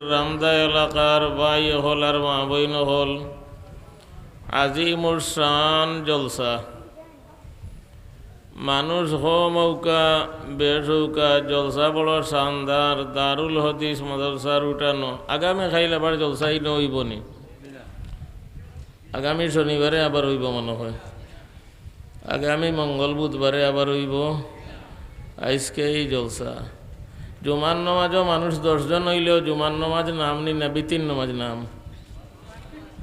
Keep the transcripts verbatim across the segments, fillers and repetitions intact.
রামদা এলাকার ভাই অকল আর মা বইন অকল, আজিমুর শান জলসা। মানুষ কম অউকা, বেশ অউকা, জলসা বড় শানদার, দারুল হাদিস মাদ্রাসার উঠানো। আগামী কাইল আবার জলসা ইনো অইবো নি? আগামী শনিবারে আবার অইবো মনে হয়, আগামী মঙ্গল বুধবারে আবার অইবো। আইজকে এই জলসা। জুমার নমাজও মানুষ দশ জন অইলেও জুমার নমাজ নাম নি না, বিতির নমাজ নাম?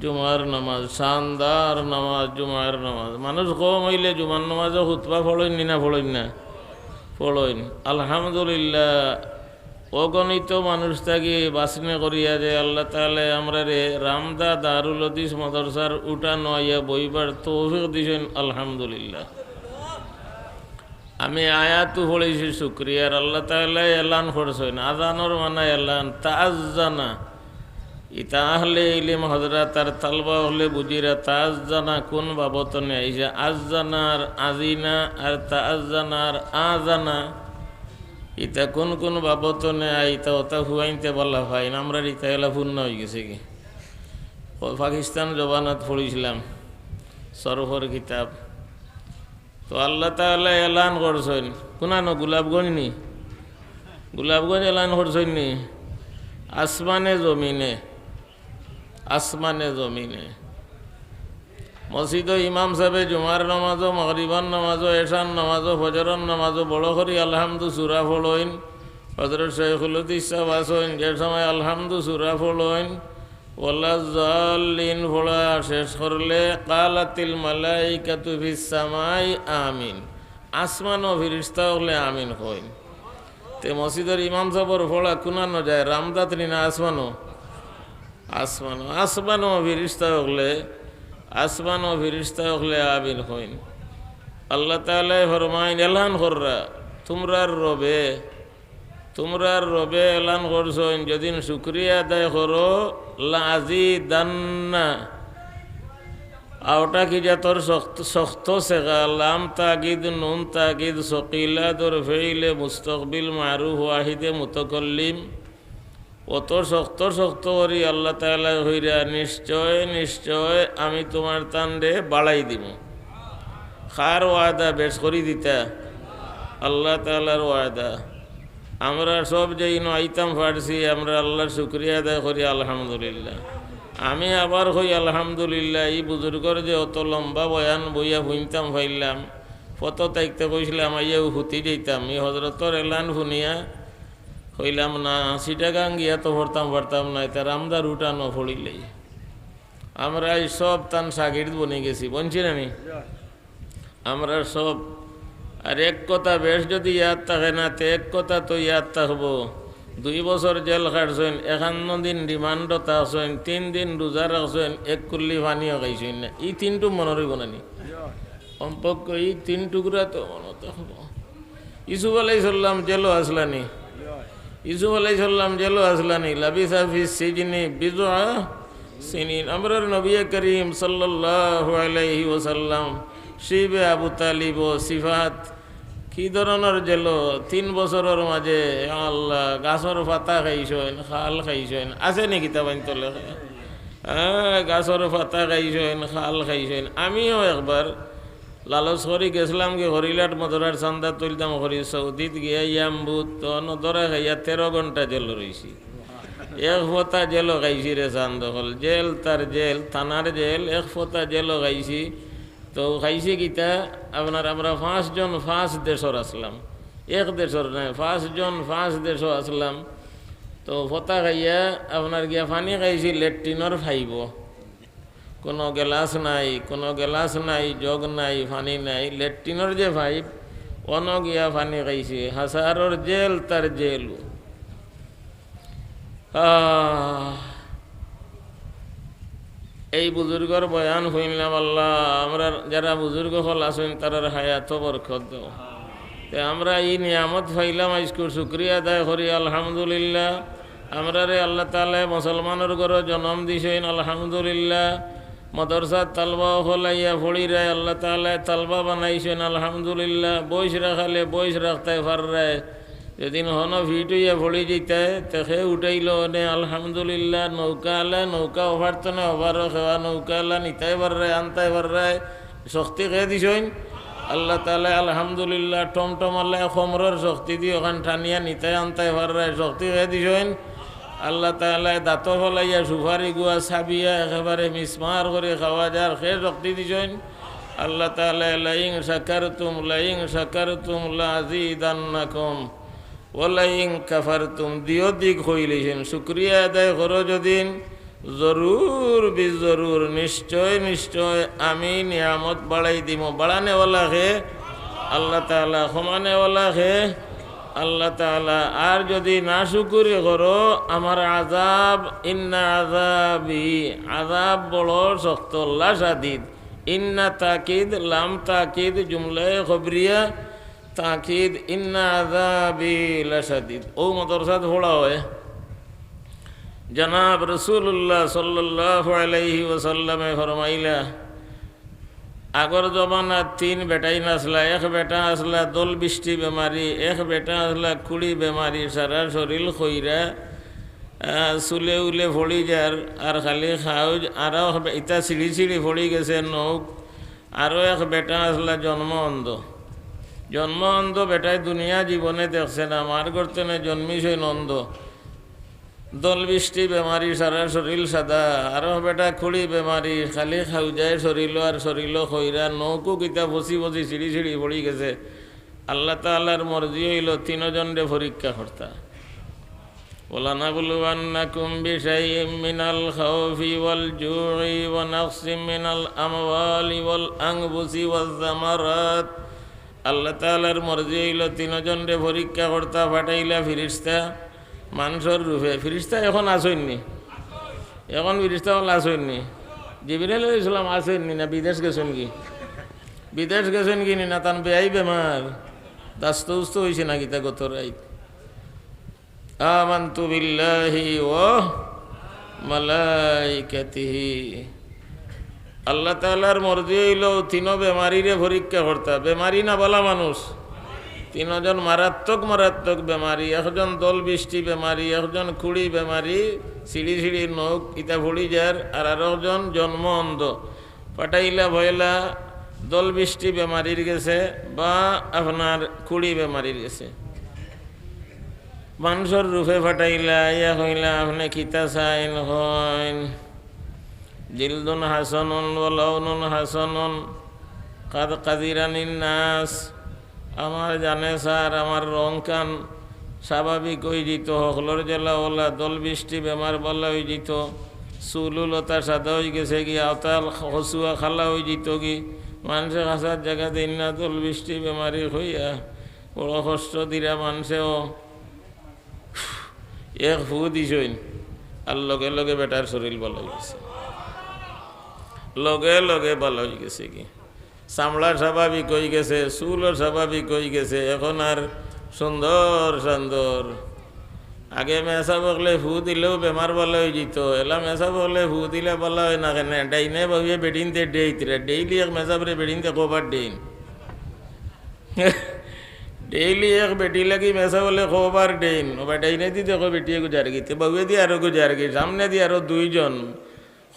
জুমার নমাজ, শানদার নমাজ, জুমার নমাজ। মানুষ কম অইলে জুমার নমাজও খুতবা পড়ইন নি না পড়ইন না? পড়ইন। আলহামদুলিল্লাহ, অগণিত মানুষ থাকি বাছনি করিয়া যে আল্লাহ তাআলায় আমরারে রামদা দারুল হাদিস মাদ্রাসার উঠানো আইয়া বইবার তৌফিক দিছইন, আলহামদুলিল্লাহ। আমি আয়াতও পড়ছি শুকরিয়ার, আল্লাহ তাআলায় এলান করছইন, আজানর মানা এলান, তাআজ্জানা। ইতা আহলে ইলিম হজরত আর তালবা অকলে বুঝিরা, তাআজ্জানা কুন বাবতনে আইছে? আজ্জানা আর আজিনা আর তাআজ্জানা আর আজানা। ইতা কুন কুন বাবতনে আয়, ইতা অতা হুয়াইনতে বালা ফাইন। আমরার ইতা এলা ফুন্না অইগেছে গি। ও পাকিস্তান জমানাত পড়ছিলাম, সরফর কিতাব। তো আল্লাহ তাআলায় এলান করছইন, কুনানো গোলাপগঞ্জ নি? গোলাপগঞ্জ এলান করছইন নি? আসমানে জমিনে, আসমানে জমিনে। মসজিদো ইমাম সাবে জুমার নামাজও, মাগরিবার নামাজও, এশার নামাজও, ফজরর নামাজও বড় করি আলহামদু সুরা পড়ইন। হজরত শাইখুল হাদিস সাব আছইন, যে সময় আলহামদু সুরা পড়ইন, ওয়ালাজ্জাল্লিন পড়া শেষ করলে কালাতিল মালাইকাতু ফিস সামাই আমিন। আসমানো ফিরিস্তা অকলে আমিন কইন। তে মসজিদর ইমাম সাবর পড়া কুনানো যায়, রামদাত নি না আসমানো? আসমানো। আসমানো ফিরিস্তা অকলে, আসমানো ফিরিস্তা অকলে আমিন কইন। আল্লাহ তাআলায় ফরমাইন, এলান কররা, তুমরার রবে তুমরার রবে এলান করছইন, যদিন শুকরিয়া আদায় করো, লাআজিদান্না। আওটা কি জাতর শক্ত, শক্ত সেগা, লাম তাকিদ, নুন তাকিদ, সকিলা, দর ফেইলে মুস্তকবিল মারুফ ওয়াহিদে মুতাকাল্লিম। অত শক্ত শক্ত করি আল্লাহ তাআলায় কইরা, নিশ্চয়, নিশ্চয় আমি তুমার তানরে বাড়াই দিমু। কার ওয়াদা বেশ করি দিতা? আল্লাহ তাআলার ওয়াদা। আমরা সব যে ইনো আইতাম পারছি, আমরা আল্লাহর শুকরিয়া আদায় করি, আলহামদুলিল্লাহ। আমি আবার কই, আলহামদুলিল্লাহ, ই বুজুর্গর যে অত লম্বা বয়ান বইয়া হুনতাম পাইলাম, ফতো তাইকতে কইছিলাম, আইয়াউ হুতি যাইতাম। ই হজরতর এলান হুনিয়া কইলাম, না, চিটাগাং গিয়া তো পড়তাম পারতাম না, ইতা রামদার উঠানো পড়িলেই। আমরা এই সব তান শাগির্দ বনি গেছি, বনছি না নি? আমরা সব। আর এক কথা, বেশ যদি ইয়াদ থাকে না, তে এক কথা তো ইয়াদ থাকবো। দুই বছর জেল খাটছইন, একান্ন দিন রিমান্ডো থাকছইন, তিন দিন রোজা রাখছইন, এক কুল্লি পানিও খাইছইন না। ই তিনটু মনো রইবো না নি? কমপক্ষে ই তিন টুকরা তো মনো থাকবো। ইউসুফ আলাইহিস সালাম জেলো আছলা নি? ইউসুফ আলাইহিস সালাম জেলো আছলা নি? লাবিসা ফিস সিজনি বিজআ সিনিন। আমরার নবী করিম সাল্লাল্লাহু আলাইহি ওয়াসাল্লাম, শিবে আবু তালিব ও সিফাত, কি ধরনর জেলো? তিন বছরর মাঝে, ইয়া আল্লাহ, গাছর পাতা খাইছইন, খাল খাইছইন, আছে নি কিতাবাইন্তো লেখা? হ্যাঁ, গাছর পাতা খাইছইন, খাল খাইছইন। আমিও একবার লালচ করি গেছলাম কি, হরিলাট মদরার চান্দা তুলতাম করি, সৌদিত গিয়া ইয়াম্বুত, তো নদরা খাইয়া তেরো ঘন্টা জেলো রইছি। এক ফোতা জেলো খাইছি রে চান্দ অকল, জেল তার জেল, থানার জেল, এক ফোতা জেলো খাইছি। তো খাইছি কিতা, আপনার আমরা পাঁচজন পাঁচ দেশর আছলাম, এক দেশর নায়, পাঁচজন পাঁচ দেশো আছলাম। তো ফোতা খাইয়া আপনার গিয়া পানি খাইছি লেট্রিনর পাইপো। কুনু গেলাস নাই, কুনু গেলাস নাই, জগ নাই, পানি নাই, লেট্রিনর যে পাইপ, অনো গিয়া পানি খাইছি। হাছারর জেল তার জেল। আহ, এই বুজুর্গর বয়ান হুনলাম, আল্লাহ, আমরার যারা বুজুর্গ অকল আছইন, তারার হায়াতো বরকত দেও। তে আমরা ই নিয়ামত পাইলাম, আইজকুর শুকরিয়া আদায় করি, আলহামদুলিল্লাহ। আমরারে আল্লাহ তাআলায় মুসলমানর ঘরো জনম দিছইন, আলহামদুলিল্লাহ। মাদ্রাসাত তালবা অকল আইয়া পড়িরায়, আল্লাহ তাআলায় তালবা বানাইছইন, আলহামদুলিল্লাহ। বইস রাখালে বইস রাখতায় পাররায়, যেদিন হনো ফিট অইয়া পড়ি যাইতায়, তে হে উঠাইলো অনে আলহামদুলিল্লাহ, নৌকা আলা, নৌকা ওফারতো না, ওফারো খেওয়া নৌকা আলা, নিতায় পাররায়, আনতায় পাররায়, শক্তি কে দিছইন? আল্লাহ তাআলায়। আলহামদুলিল্লাহ, টমটম আলায় কমরর শক্তি দি অখান টানিয়া নিতায় আনতায় পাররায়, শক্তি কে দিছইন? আল্লাহ তাআলায়। দাঁতো ফালাইয়া সুপারি গুয়া চাবিয়া একেবারে মিসমার করি খাওয়া যার, কে শক্তি দিছইন? আল্লাহ তাআলায়। লাইন শাকারতুম, লাইন শাকারতুম লাযিদান্নাকুম, ওয়া লাইন কাফারতুম। দিও দিক কইলিছইন, শুকরিয়া আদায় করো যদিন, জরুর বিজরুর, নিশ্চয়, নিশ্চয় আমি নিয়ামত বাড়াই দিমু। বাড়ানেওয়ালা কে? আল্লাহ তাআলা। কমানেওয়ালা কে? আল্লাহ তাআলা। আর যদি নাশুকুরি করো, আমার আযাব, ইন্না আযাবি, আযাব বড় শক্ত, লাশাদিদ। ইন্না তাকিদ, লাম তাকিদ, জুমলায়ে খবরিয়া, তাকিদ, ইন্না আযাবি লাশাদিদ। অউ মাদ্রাসাত পড়া অয়। জনাব রাসূলুল্লাহ সাল্লাল্লাহু আলাইহি ওয়াসাল্লামে ফরমাইলা, আগর জমানাত তিন বেটাইন আছলা, এক বেটা আছলা দল বিষ্টি বেমারি, এক বেটা আছলা খুড়ি বেমারি, সারা শরীল খইরা, আহ, চুলে উলে পড়ি যার, আর খালি খাউজ, আর ইতা ছিড়ি ছিড়ি পড়ি গেছে নখ। আরো এক বেটা আছলা জন্ম অন্ধ। জন্ম অন্ধ বেটায় দুনিয়া জীবনে দেখছে না, মার গর্ভ থনে জন্মিছইন অন্ধ। দল বিষ্টি বেমারি, সারা শরীল সাদা। আরো বেটা খুড়ি বেমারি, খালি খাউজায় শরীল আর শরীল খইরা, নখো কিতা ফসি ফসি ছিড়ি ছিড়ি পড়ি গেছে। আল্লাহ তাআলার মর্জি অইলো তিনজনরে পরীক্ষা করতা। ولنبلونكم بشيء من الخوف والجوع ونقص من الأموال والأنفس والثمرات। আল্লাহ তাআলার মর্জি অইলো তিনজনরে পরীক্ষা করতা, পাঠাইলা ফিরিস্তা মানষর রূপে। ফিরিস্তা এখন আছইন নি? এখন ফিরিস্তা অকল আছইন নি? জিবরিল আলাইহিস সালাম আছইন নি না বিদেশ গেছইন গি? বিদেশ গেছইন গি নি? না তান বেয়াই বেমার, দাস্ত উস্ত অইছে না কিতা গত রাইত? আমানতু বিল্লাহি ওয়া মালাইকাতিহি। আল্লাহ তাআলার মর্জি অইলো তিনো বেমারিরে পরীক্ষা করতা। বেমারি না বালা মানুষ? তিনজন মারাত্মক, মারাত্মক বেমারি। একজন দল বিষ্টি বেমারি, একজন খুড়ি বেমারি, ছিড়ি ছিড়ি নখ ইতা পড়ি যার, আর আরকজন জন্ম অন্ধ। পাঠাইলা পয়লা দল বিষ্টি বেমারির গেছে বা আপনার খুড়ি বেমারির গেছে। মানষর রূপে পাঠাইলা, আইয়া কইলা, "আপনে কিতা চাইন কইন?" জিলদুন হাসানুন ওয়া লাউনুন হাসানুন কাদ কাদিরানিন নাস। আমার জানে স্যার, আমার রং কান স্বাভাবিক অই যিত, হকলর জেলা ওলা দল বিষ্টি বেমার বালা অই যিত, চুল উলতা সাদা অই গেছে গি, আওতাল খসুয়া খালা অই যিত গি, মানষে খাসার জাগা দিন না দল বিষ্টি বেমারি কইয়া বড় কষ্ট দিরা মানষেও। এক ফু দিছইন, আর লগে লগে বেটার শরীল বালা অই গেছে, লগে লগে বালা অই গেছে গি। চামড়া স্বাভাবিক অই গেছে, চুলও স্বাভাবিক অই গেছে, এখন আর সুন্দর সান্দর। আগে মেসাব অকলে ফু দিলেও বেমার বালা অই যিত, এলা মেসাব অকলে ফু দিলে বালা অয় না কেনে? ডাইনে বাউয়ে বেটিন্তে ডেইতরা, ডেইলি এক মেসাবরে বেটিন্তে কবার ডেইন। ডেইলি এক বেটি লাগি মেসাব অকলে কবার ডেইন। ওবা ডাইনেদি দেখো বেটিয়ে গুজার গিতে, বাউয়েদি আরো গুজার গি, সামনেদি আরো দুইজন,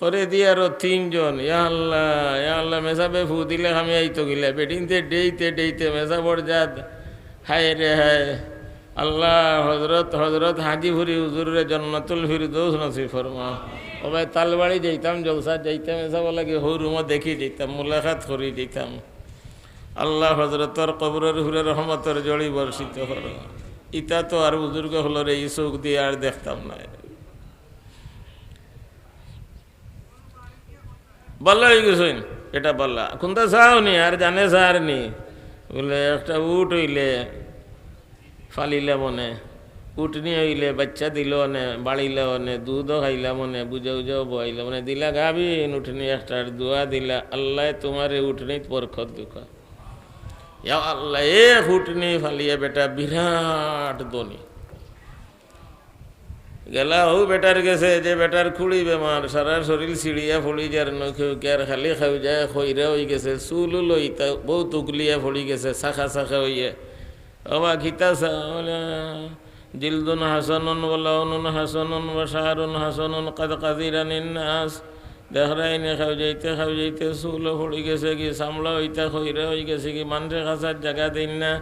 করেদি আরো তিনজন। ইয়া আল্লাহ, ইয়া আল্লাহ, মেসাবে ফু দিলে কামে আইতো গিলা। বেটিন্তে ডেইতে ডেইতে মেসাবর জাত, হায় রে হায়। আল্লাহ, হজরত, হজরত হাজিপুরি হুজুররে জান্নাতুল ফিরদৌস নসিব ফরমা। ওবায় তালবাড়ি যাইতাম, জলসাত যাইতাম, মেসাব লাগি হউ রুমো দেখি যাইতাম, মুলাকাত করি যাইতাম। আল্লাহ হজরতর কবরর উপরে রহমতর জড়ি বর্ষিত করো। ইতা তো আর বুজুর্গ অকলরে ই চউখ দি আর দেখতাম না। বালা অই গেছইন, এটা বালা। কুন্তা চাও নি, আর জানে চার নি। বুলে, একটা উট অইলে ফালিলা মনে, উটনি অইলে বাচ্চা দিল অনে, বাড়িলা অনে, দুধও খাইলা মনে, বুঝা উজাও বওয়াইলা মনে, দিলা গাভিন উটনি একটার দোয়া দিলা, আল্লায় তুমারে উটনিত বরকত দিউক্কা। ইয়া আল্লাহ, এক উটনি ফালিয়া বেটা বিরাট ধনী। গেলা হউ বেটার গেছে, যে বেটার খুড়ি বেমার, সারা শরীল ছিড়িয়া ফড়ি যার, নখে উখে আর খালি খাউজায় খইরা অই গেছে, চুল উল ইতা বউত উগলিয়া ফড়ি গেছে, শাখা শাখা অইয়া। ও বা, কিতা চাও? বলে, জিলদুন হাসানুন ওয়া লাউনুন হাসানুন ওয়া শাহরুন হাসানুন কাদ কাদিরানিন নাস। দেখরায়নি খাওয়াইতে খাওয়াইতে চুলও পড়ি গেছে গি, চামড়া অইতা খইরা অই গেছে গি, মানষে খাসার জাগা দেইন না,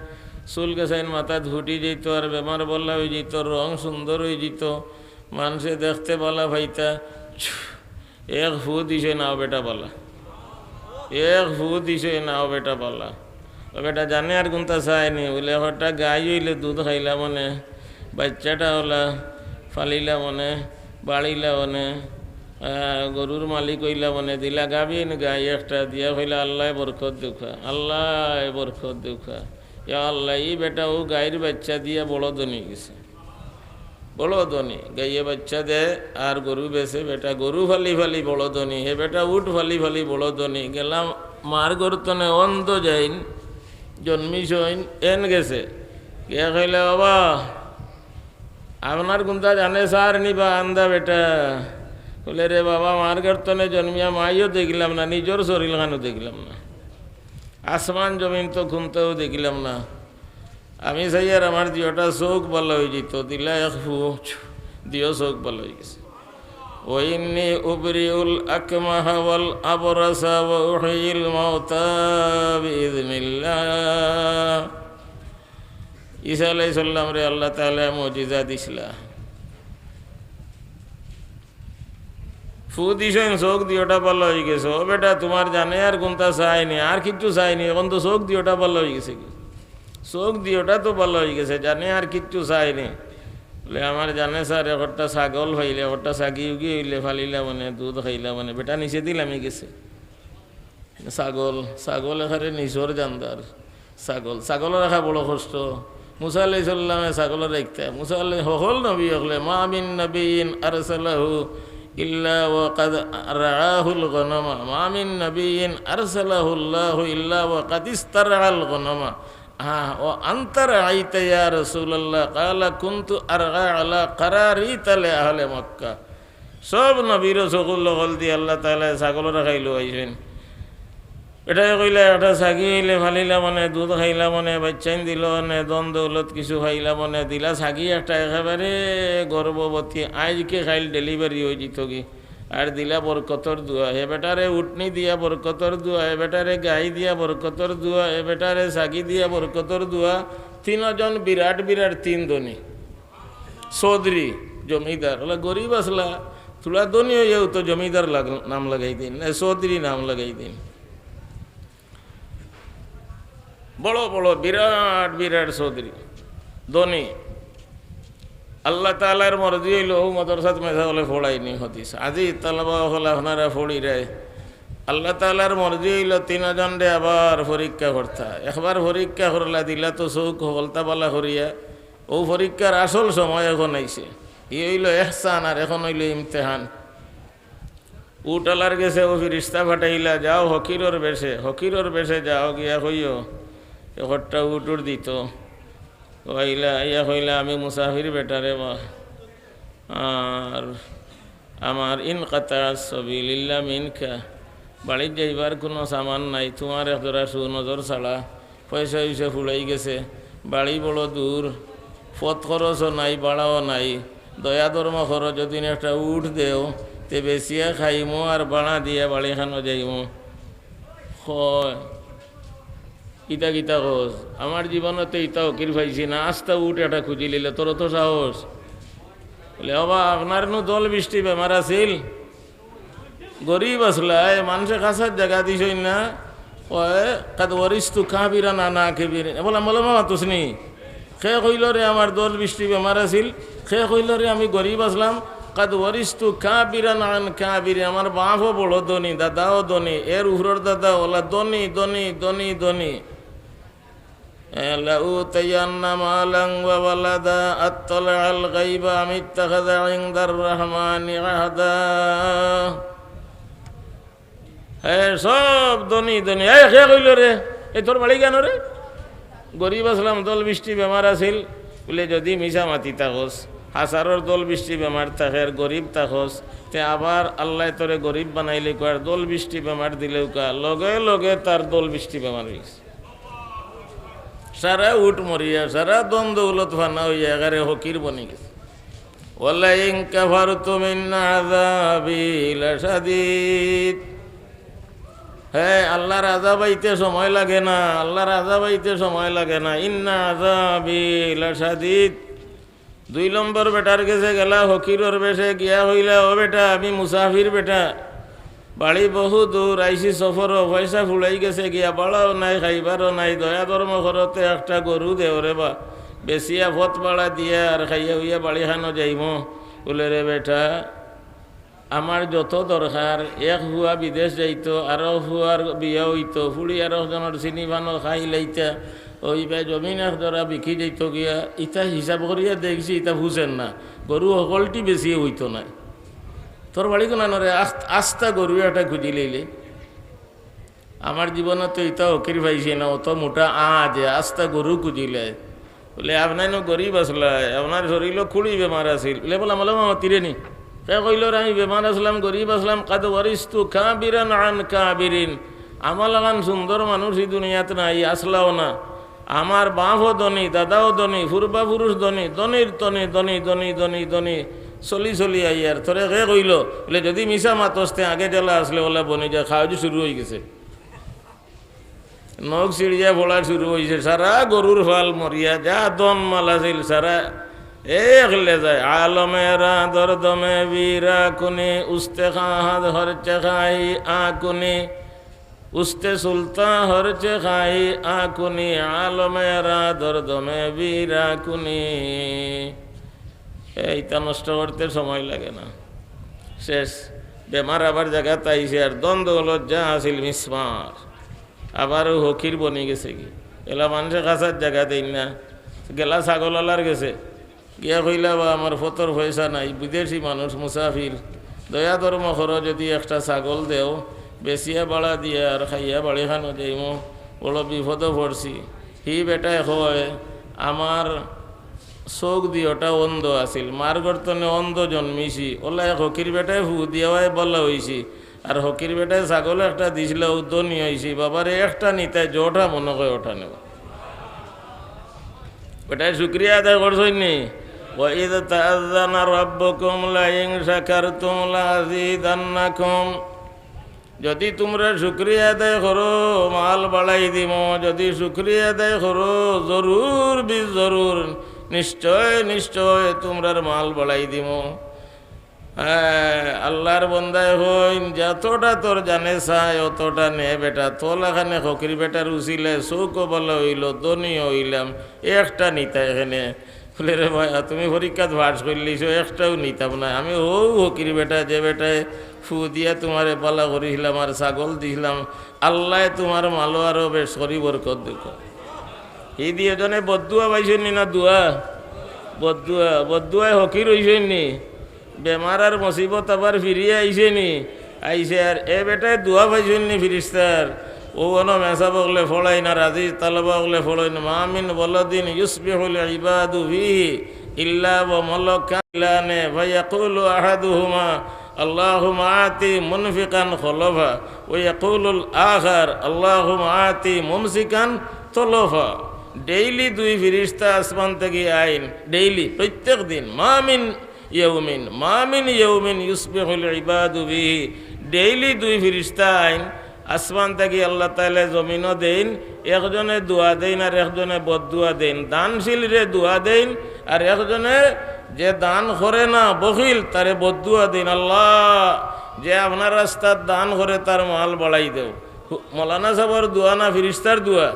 চুল গাছাইন মাথাত ফুটি যাইতো, আর বেমার ভালা অই যাইতো, রং সুন্দর অই যাইতো, মানষে দেখতে ভালা পাইতা। ছু, এক ফু দিছে না বেটা ভালা, এক ফু দিছে না বেটা ভালা। ও বেটা জানে আর কুনতা চায়নি, বলে, একটা গাই অইলে দুধ খাইলা মনে, বাচ্চাটা অইলা, ফালিলা মনে, বাড়িলা মনে, আহ, গরুর মালিক অইলা মনে, দিলা গাভীন গাই একটা দিয়া কইলা, "আল্লায় বরকত দেউক্কা, আল্লায় বরকত দেউক্কা।" ইয়া আল্লাহ, ই বেটা অউ গাইর বাচ্চা দিয়া বড় ধনী গেছে। বড় ধনী, গাইয়ে বাচ্চা দে আর গরু বেচে, বেটা গরু ফালি ফালি বড় ধনী, হে বেটা উট ফালি ফালি বড় ধনী। গেলাম মার ঘর তনে অন্ধ যাইন, জন্মিছইন, এন গেছে। গিয়া কইলে, "বাবা, আপনার কুনতা জানে চার নি বা আন্দা বেটা?" বলে, "রে বাবা, মার ঘর তনে জন্মিয়া মাইও দেখলাম না, নিজর শরীর খানও দেখলাম না, আসমান জমিন তো কুনতাও দেখলাম না।" আমি চাইয়ার আমার দিওটা চউখ ভালা অই যাইতো, দিলা এক ফু, দিও চউখ ভালা অই গেছে। "ওয়া ইন্নী উবরিউল আকমাহা ওয়াল আবরাসা ওয়া উহয়িল মাউতা বিইজনিল্লাহ।" ঈসা আলাইহিস সালামরে আল্লাহ তাআলায় মুজিজা দিছলা। ফু দিছইন, চউখ দিওটা ভালা অই গেছে। ও বেটা, তুমার জানে আর কুনতা চায়নি, আর কিচ্ছু চায়নি, অখন তো চউখ দিওটা ভালা অই গেছে গি। চউখ দিওটা তো ভালা অই গেছে, জানে আর কিচ্ছু চায়নি। বলে, "আমার জানে চার, একটা ছাগল পাইলে, একটা ছাগি উগি অইলে, ফালিলা মনে, দুধ খাইলা মনে, বেটা নিষে দিলামি গেছে।" ছাগল, ছাগল একেবারে নিজর জানদার। ছাগল, ছাগলর রাখা বড় কষ্ট। মুসা আলাইহিস সালামে ছাগলর রাখতা। মুসা আলাই-, হকল নবী অকলে, "মা মিন নাবিয়্যিন আরসালাহু ইল্লা ওয়া কাদ রাআহুল গনামা, মা মিন নাবিয়্যিন আরসালাহুল্লাহু ইল্লা ওয়া কাদ ইস্তারআল গনামা।" হ্যাঁ, "ওয়া আনতা রাআইতা ইয়া রাসূলাল্লাহ?" ক্বালা, "কুনতু আরআ আলা কারারিতা লি আহলি মক্কা।" সব নবীর চকুর লগল দি আল্লাহ তাআলায় ছাগলর রাখাইলো আইছইন। বেটায় কইলা, "একটা ছাগি অইলে ফালিলা মনে, দুধ খাইলা মনে, বাচ্চাইন দিল মনে, ধন দৌলত কিছু পাইলা মনে, দিলা ছাগি একটা একেবারে গর্ভবতী, আইজকে কাইল delivery অই যিতোগি। আর দিলা বরকতর দোয়া, হে বেটারে উটনি দিয়া বরকতর দোয়া, হে বেটারে গাই দিয়া বরকতর দোয়া, হে বেটারে ছাগি দিয়া বরকতর দোয়া।" তিনজন বিরাট বিরাট তিন ধনী। চৌধুরী, জমিদার, অলা গরিব আছলা, থুড়া ধনী অইয়াউ তো জমিদার লাগ-, নাম লাগাই দিন, এ, চৌধুরী নাম লাগাই দিন। বড় বড় বিরাট বিরাট চৌধুরী, ধনী। আল্লাহ তাআলার মর্জি অইলো, অউ মাদ্রাসাত মেসাবলে পড়াইনি হাদিস। আজি তালাবা অকল আপনারা পড়িরায়। আল্লাহ তাআলার মর্জি অইলো তিনজনরে আবার পরীক্ষা করতা। একবার পরীক্ষা করলা, দিলা তো চউখ হকলতা বালা করিয়া, অউ পরীক্ষার আসল সময় অখন আইছে। ই অইলো ইহসান আর অখন অইলো ইমতেহান। উটআলার গেছে অউ ফিরিস্তা পাঠাইলা, "যাও ফকিরর বেশে, ফকিরর বেশে যাও, গিয়া কইও, একটা উট উট দিতো।" অউ আইলা, আইয়া কইলা, "আমি মুসাফির বেটারে বা, আর আমার ইনকাতাআস সাবিল ইল্লা মিনকা, বাড়িত যাইবার কুনু সামান নাই, তুমার এক জোড়া শু নজর ছাড়া, পয়সা-উইসা ফুড়াই গেছে, বাড়ি বড় দূর, পথ খরচও নাই, ভাড়াও নাই, দয়া ধর্ম করো, যুদি একটা উট দেও, তে বেচিয়া খাইমু আর ভাড়া দিয়া বাড়িখানো যাইমু।" কয়, "ইতা কিতা কস? আমার জীবনতে ইতা ফকির পাইছি না, আস্তা উট একটা খুজিলিলে, তোর অত সাহস?" বলে, "ও বা, আপনার নু দল বৃষ্টি বেমার আছিল, গরিব আছলা, এ মানষে খাসার জাগা দিছইন না।" কয়, "কাদ ওয়ারিস্তু কাবিরান আন আকাবিরিন।" এ বলে, "মলমা মাতুসনি।" কে কইলো রে আমার দল বৃষ্টি বেমার আছিল? কে কইলো রে আমি গরিব আছলাম? কাদ ওয়ারিস্তু কাবিরান আন কাবিরিন, আমার বাপও বড় ধনী, দাদাও ধনী, এর উফরর দাদাও অলা ধনী, ধনী, ধনী, ধনী। এ, "লাউতাইয়ান্না মালান ওয়া ওয়ালাদা আত্তালাআল গাইবা আমিত্তাখাযা ইনদার রাহমানি আহদা।" হে সব ধনী ধনী। এ, কে কইলো রে? এ তোর বাড়ি কেন রে? গরিব আছলাম, দল বৃষ্টি বেমার আছিল। বলে, "যুদি মিছা মাতি থাকস, হাজারর দল বৃষ্টি বেমার থাকে আর গরিব থাকস, তে আবার আল্লায় তোরে গরিব বানাইলে কয়, আর দল বৃষ্টি বেমার দিলেও কয়, লগে লগে তার দল বৃষ্টি বেমার অইছে।" সারা উট মরিয়া, সারা ধন দৌলত ফানা অইয়া একেবারে ফকির বনি গেছে। ওয়ালাইন কাফারতুম ইন্না আযাবি লাশাদীদ। হে, আল্লাহর আযাব আইতে সময় লাগে না, আল্লাহর আযাব আইতে সময় লাগে না। ইন্না আযাবি লাশাদীদ। দুই নম্বর বেটার গেছে গেলা, ফকিরর বেশে গিয়া কইলা, "ও বেটা, আমি মুসাফির বেটা, বাড়ি বহু দূর, আইছি সফরো, পয়সা ফুরাই গেছে গিয়া, বাড়াও নাই, খাইবারও নাই, দয়া ধর্ম করতে একটা গরু দেও রে বা, বেচিয়া পথ বাড়া দিয়া আর খাইয়া হুইয়া বাড়িখানো যাইমু।" বলে, "রে বেটা, আমার যত দরকার, এক ফুয়া বিদেশ যাইতো, আরো ফুয়ার বিয়া অইতো, ফুড়ি আরো জনর চিনি পানো খাই লাইতা, ওই বে জমিন এক জরা বিকি যাইতো গিয়া, ইতা হিসাব করিয়া দেখছি, ইতা ফুছের না, গরু হকলটি বেশি অইতো নায়। তোর বাড়ি কোনানো রে, আস্ত-, আস্তা গরু একটা খুঁজি লইলে।" আমার জীবনে তো ইতা ফকির পাইছি না, অত মোটা আ যে আস্তা গরু খুঁজিলে। বলে, "আপনার নু গরিব আসলা, আপনার শরীরও খুড়ি বেমার আছিল।" বলে, "বলা মালো মামা তিরে নি।" কে কইল, "রে, আমি বেমার আসলাম, গরিব আসলাম, কাদ ওয়ারিস্তু কাবিরান আন কাবিরিন।" আমার লাখান সুন্দর মানুষ ই দুনিয়াত নাই, আসলাও না। আমার বাপও ধনী, দাদাও ধনী, পূর্বাপুরুষ ধনী, ধনীর ধনী, ধনী, ধনী, ধনী, ধনী, চলি চলি আইয়ার। তোরে কে কইল? বলে, "যদি মিছা মাতস তে আগে যেলা আসলে ওলা বনি যায়, খাওয়া শুরু অই গেছে।" নখ ছিড়িয়া পড়া শুরু অইছে, সারা গরুর ফাল মরিয়া, যা ধন মাল আছিল সারা এক লেজায়। আলমেরা দর্দমে বীরা কুনি, উস্তে খাহাদ হরচে খাই আকুনি, উস্তে সুলতা হরচে খাই আকুনি, আলমেরা দর্দমে বীরা কুনি। এইটা নষ্ট করতে সময় লাগে না, শেষ। বেমার আবার জাগাত আইছে, আর ধন দৌলত যা আছিল মিসমার, আবার ও ফকির বনি গেছে গি। এলা মানুষে খাসার জাগা দেইন না, গেলা ছাগল আলার গেছে, গিয়া কইলা, "বা আমার ফতর পয়সা নাই, বিদেশি মানুষ, মুসাফির, দয়া ধর্ম করো, যদি একটা ছাগল দেও, বেচিয়া বাড়া দিয়া আর খাইয়া বাড়িখানো যাইমু, বড় বিপদো পড়ছি।" হি বেটায় কয়, "আমার চোখ দিওটা অন্ধ আছিল, মার গর্তনে অন্ধ জন্মিছি, ওলা এক ফকির বেটায় ফু দিয়াওয়ায় বালা অইছি, আর ফকির বেটায় ছাগল একটা দিছিল, ও ধনী অইছি, বাবারে একটা নিতায়, যেটা মনে কয় ওটা নেব।" বেটায় শুকরিয়া আদায় করছইন নি? "ওয়া ইয তাআযানা রাব্বুকুম লাইন শাকারতুম লাআযীদান্নাকুম।" যদি তুমরা শুকরিয়া আদায় করো, মাল বাড়াই দিমু। যদি শুকরিয়া আদায় করো, জরুর বি জরুর, নিশ্চয়, নিশ্চয় তুমরার মাল বাড়াই দিমু। হ্যাঁ, আল্লাহর বন্দায় কইন, "যতটা তোর জানে চায়, অতটা নে বেটা। তোর লাখানে ফকির বেটার উছিলায় চউখও বালা অইলো, ধনীও অইলাম, একটা নিতায় কেনে।" বলে, "রে ভাই, তুমি পরীক্ষাত পাস করিলিছো, একটাও নিতাম না। আমি অউ ফকির বেটা, যে বেটায় ফু দিয়া তুমারে বালা করিছিলাম আর ছাগল দিছিলাম, আল্লায় তুমার মালো আরো বেশ করি বরকত দেউক।" হি দুইওজনে বদদুয়া পাইছইন নি না দোয়া? বদদুয়া, বদদুয়ায় ফকির অইছইন নি? বেমার আর মুসিবত আবার ফিরিয়া আইছে নি? আইছে। আর এ বেটায় দোয়া পাইছইন নি ফিরিস্তার? অউ অনো মেসাব অকলে পড়ইন আর আজিজ তালাবা অকলে পড়ইন, "মা মিন ওয়ালাদিন ইউসবিহুল ইবাদু ফিহি ইল্লা ওয়া মালাকানে ফায়াকুলু আহাদুহুমা আল্লাহুম্মা আতি মুনফিকান খলফা ওয়া ইয়াকুলুল আখার আল্লাহুম্মা আতি মুমসিকান তলফা।" ডেইলি দুই ফিরিস্তা আসমান থাকি আইন, ডেইলি, প্রত্যেক দিন। "মা মিন ইয়াউমিন, মা মিন ইয়াউমিন ইউসবিহুল ইবাদু ফিহি।" ডেইলি দুই ফিরিস্তা আইন, আসমান থাকি আল্লাহ তাআলা জমিনো দেইন, একজনে দোয়া দেইন আর একজনে বদদুয়া দেইন। দানশীলরে দোয়া দেইন আর একজনে যে দান করে না, বখিল, তারে বদদুয়া দেইন, "আল্লাহ, যে আপনার রাস্তাত দান করে, তার মাল বাড়াই দেও।" হু-, মৌলানা সাবর দোয়া না ফিরিস্তার দোয়া?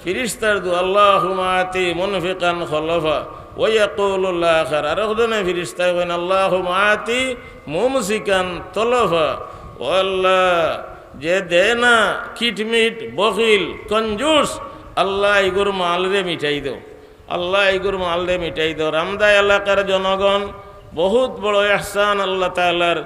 ফিরিস্তার দোয়া, "আল্লাহুম্মা আতি মুনফিকান খলফা ওয়া ইয়াকুলুল আখার।" আর একজনে ফিরিস্তায় কইন, "আল্লাহুম্মা আতি মুমসিকান তলফা।" ও আল্লাহ, যে দেয় না, কিটমিট, বখিল, কঞ্জুস, আল্লাহ ইগুর মালরে মিটাই দেও। আল্লাহ ইগুর মালরে মিটাই দেও। রামদা এলাকার জনগণ, বহুত বড় ইহসান আল্লাহ তাআলার।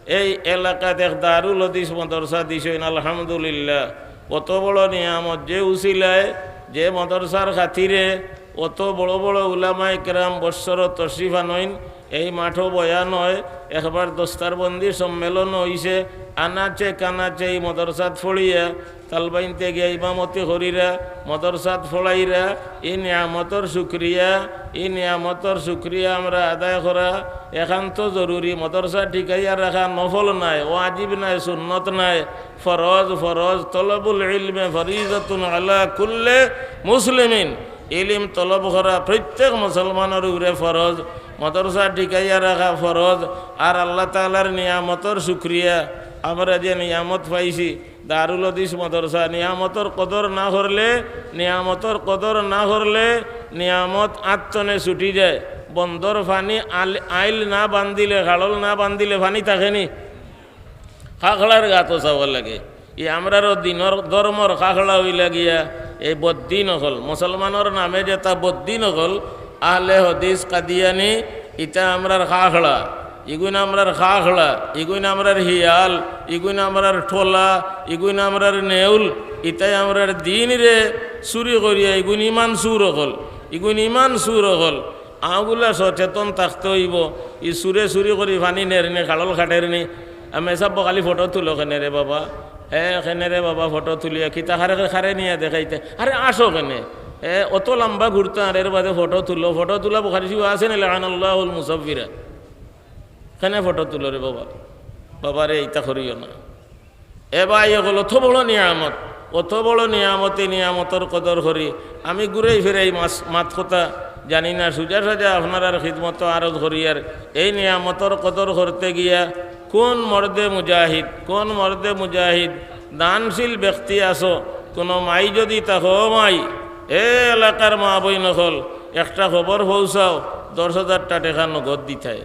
এই এলাকাত এক দারুল হাদিস মাদ্রাসা দিছইন, আলহামদুলিল্লাহ। অত বড় নিয়ামত, যে উসিলায়, যে মাদ্রাসার খাতিরে অত বড় বড় উলামায়ে কেরাম বৎসর তশরিফ আনইন, এই মাঠো বয়ান অয়, একবার দস্তারবন্দি সম্মেলন অইছে, আনাচে কানাচে ই মাদ্রাসাত পড়িয়া, তালবাইনতে গিয়া ইমামতি করিরা, মাদ্রাসাত পড়াইরা, ই নিয়ামতর শুকরিয়া, ই নিয়ামতর শুকরিয়া আমরা আদায় করা একান্ত জরুরি। মাদ্রাসা টিকাইয়া রাখা নফল নায়, ওয়াজিব নায়, সুন্নত নায়, ফরজ, ফরজ। তলবুল ইলমে ফরিজাতুন আলা কুল্লে মুসলিমিন। ইলিম তলব করা প্রত্যেক মুসলমানর উপরে ফরজ, মাদ্রাসা টিকাইয়া রাখা ফরজ। আর আল্লাহ তাআলার নিয়ামতর শুকরিয়া, আমরা যে নিয়ামত পাইছি, দারুল হাদিস মাদ্রাসা, নিয়ামতর কদর না করলে, নিয়ামতর কদর না করলে নিয়ামত আত থনে ছুটি যায়। বন্দর পানি আল-, আইল না বান্ধিলে, খাড়ল না বান্ধিলে পানি থাকেনি? খাখড়ার গাতো চাওয়া লাগে। ই আমরারও দিনর ধর্মর খাখড়া অইলা গিয়া এই বদ্দিন অকল, মুসলমানর নামে যেতা বদ্দিন অকল, আহলে হাদিস কাদিয়ানি, ইতা আমরার খাখড়া, ইগুইন আমরার খাখড়া, ইগুইন আমরার হিয়াল, ইগুইন আমরার ঠোলা, ইগুইন আমরার নেউল, ইতায় আমরার দিনরে চুরি করিয়া, ইগুইন ইমান চুর অকল, ইগুইন ইমান চুর অকল। আগুলা সচেতন থাকতে অইবো। ই চুরে চুরি করি পানি নেরনি, খাড়ল কাটেরনি। আমি সাব খালি ফটো তুলো কেনে রে বাবা? এ, কেনে রে বাবা ফটো তুলিয়া? কিতা খারে, খারে নিয়া দেখাইতে? আরে আসো কেনে? এ, অত লম্বা ঘুরতা আর এর বাদে ফটো তুলো। ফটো তুলা বুখারি শরীফো আছে নি? লাআনাল্লাহুল মুসাফিরা। কেনে ফটো তুলো রে বাবা? বাবা রে, ইতা করিও না। এ ভাই, অকল অত বড় নিয়ামত, অত বড় নিয়ামত, ই নিয়ামতর কদর করি। আমি ঘুরাই ফিরাই মাস-, মাত কথা জানি না, সুজা সাজা আপনারার খিদমতো আরজ করিয়ার। এই নিয়ামতর কদর করতে গিয়া কোন মর্দে মুজাহিদ, কোন মর্দে মুজাহিদ, দানশীল ব্যক্তি আছো, কোনো মাই যদি থাকো, ও মাই, এ এলাকার মা বইন অকল, একটা খবর পৌঁছাও, দশ হাজারটা টেকা নগদ দিতায়।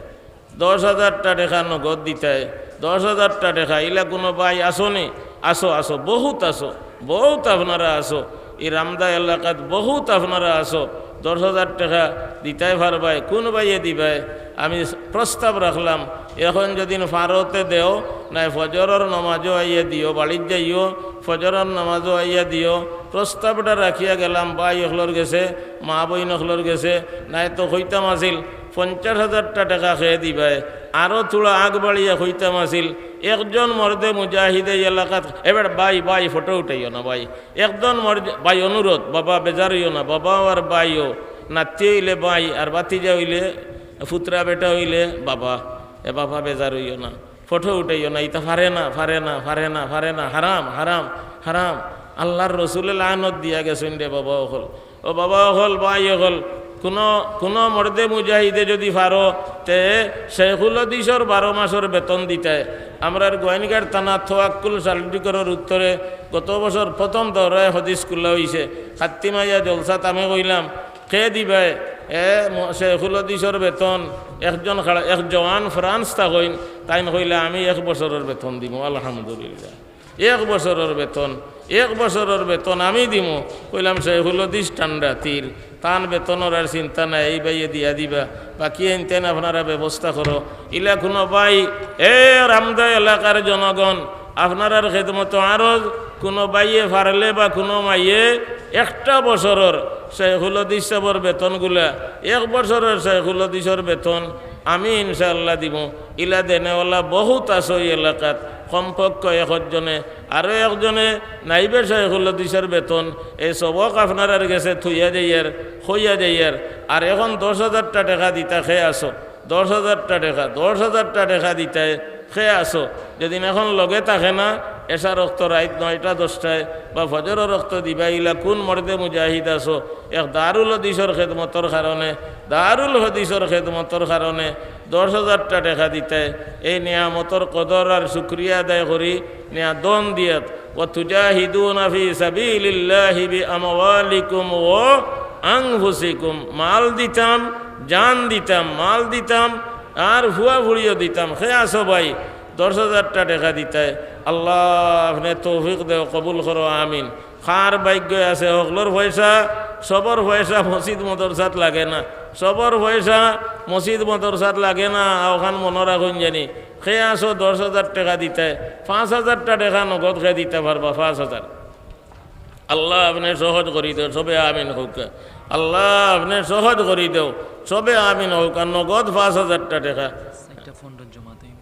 দশ হাজারটা টেকা নগদ দিতায়, দশ হাজারটা টেকা। ইলা কোনো ভাই আছো নি? আছো, আছো, বহুত আছো, বহুত আপনারা আছো। ই রামদা এলাকাত বহুত আপনারা আছো, দশ হাজার টেকা দিতায় পারবায়। কোন ভাইয়ে দিবায়? আমি প্রস্তাব রাখলাম, এখন যদি পারো তে দেও, নায় ফজরর নমাজো আইয়া দিও, বাড়িত যাইও, ফজরর নমাজো আইয়া দিও। প্রস্তাবটা রাখিয়া গেলাম ভাই অকলর গেছে, মা বইন অকলর গেছে, নায় তো কইতাম আছিল, পঞ্চাশ হাজারটা টেকা কে দিবায়, আরো থুড়া আগ বাড়িয়া কইতাম আছিল, একজন মর্দে মুজাহিদে ই এলাকাত, এবার ভাই, ভাই, ফটো উঠাইও না ভাই, একজন মর্দে, ভাই, অনুরোধ, বাবা, বেজার অইও না, বাবা আর ভাইও, নাতি অইলে ভাই, আর ভাতিজা অইলে, পুত্রা বেটা অইলে বাবা, এ বাবা, বেজার অইও না, ফটো উঠাইও না, ইতা পারে না, পারে না, পারে না, পারে না, হারাম, হারাম, হারাম। আল্লাহর রসুলে লানত দিয়া গেছইন রে বাবা অকল। ও বাবা অকল, ভাই অকল, কোনো, কোনো মর্দে মুজাহিদে যদি পারো, তে শেখুল হাদিসর বারো মাসর বেতন দিতায়। আমরার গোয়াইনঘাট থানা তোয়াক্কুল সালটিকরর উত্তরে গত বছর প্রথম দৌরায় হাদিস খুলা অইছে। খাত্তিমাইয়া জলসাত আমি কইলাম, কে দিবায়? এ ম-, শেখুল হাদিসর বেতন, একজন খাড়া-, এক জওয়ান ফ্রান্স থাকইন, তাইন কইলা, "আমি এক বছরর বেতন দিমু, আলহামদুলিল্লাহ।" এক বছরর বেতন, এক বছরর বেতন আমি দিমু। কইলাম, "শেখুল হাদিস ঠান্ডা তীর, তান বেতনর আর চিন্তা নাই, এই ভাইয়ে দিয়া দিবা, বাকি এইনতেন আপনারা ব্যবস্থা করো।" ইলা কোনো ভাই, এ রামদা এলাকার জনগণ, আপনারার খেদমতো আরজ, কোনো ভাইয়ে পারলে বা কোনো মাইয়ে একটা বছরর শেখুল হাদিস সাবর বেতনগুলা, এক বছরর শেখুল হাদিসর বেতন আমি ইনশাআল্লাহ দিমু। ইলা দেনেওয়ালা বহুত আছো ই এলাকাত, কমপক্ষ একজনে, আরো একজনে নাইবে শেখুল হাদিসর বেতন, এই সবক আপনারার গেছে থইয়া যাইয়ার, কইয়া যাইয়ার। আর এখন দশ হাজারটা টেকা দিতা কে আছো, দশ হাজারটা টেকা, দশ হাজারটা টেকা দিতায় কে আছো। যেদিন এখন লগে থাকে না, এশার অক্ত রাইত নয়টা দশটায় বা ফজরর অক্ত দিবা, ইলা কোন মর্দে মুজাহিদ আছো, এক দারুল হাদিসর খেদমতর কারণে, দারুল হাদিসর খেদমতর কারণে দশ হাজারটা টেকা দিতায়, এই নিয়ামতর কদর আর শুকরিয়া আদায় করি, নিয়া দন দিয়াত, "ওয়া তুজাহিদুনা ফি সাবিলিল্লাহি বি আমওয়ালিকুম ওয়া আনফুসিকুম।" মাল দিতাম, জান দিতাম, মাল দিতাম, আর ফুয়া ফুড়িও দিতাম। কে আছো ভাই, দশ হাজারটা টেকা দিতায়? আল্লাহ, আপনে তৌফিক দেও, কবুল করো, আমিন। কার ভাগ্য আছে, হকলর পয়সা, সবর পয়সা মসজিদ মাদ্রাসাত লাগে না, সবর পয়সা মসজিদ মাদ্রাসাত লাগে না, অখান মনো রাখইন জানি। কে আছো দশ হাজার টেকা দিতায়, পাঁচ হাজারটা টেকা নগদ কে দিতা পারবা, পাঁচ হাজার। আল্লাহ আপনে সহজ করি দেও, সবে আমিন কউক্কা। আল্লাহ আপনে সহজ করি দেও, সবে আমিন কউক্কা। নগদ পাঁচ হাজারটা টেকা। একটা ফন্ডত জমা দেব।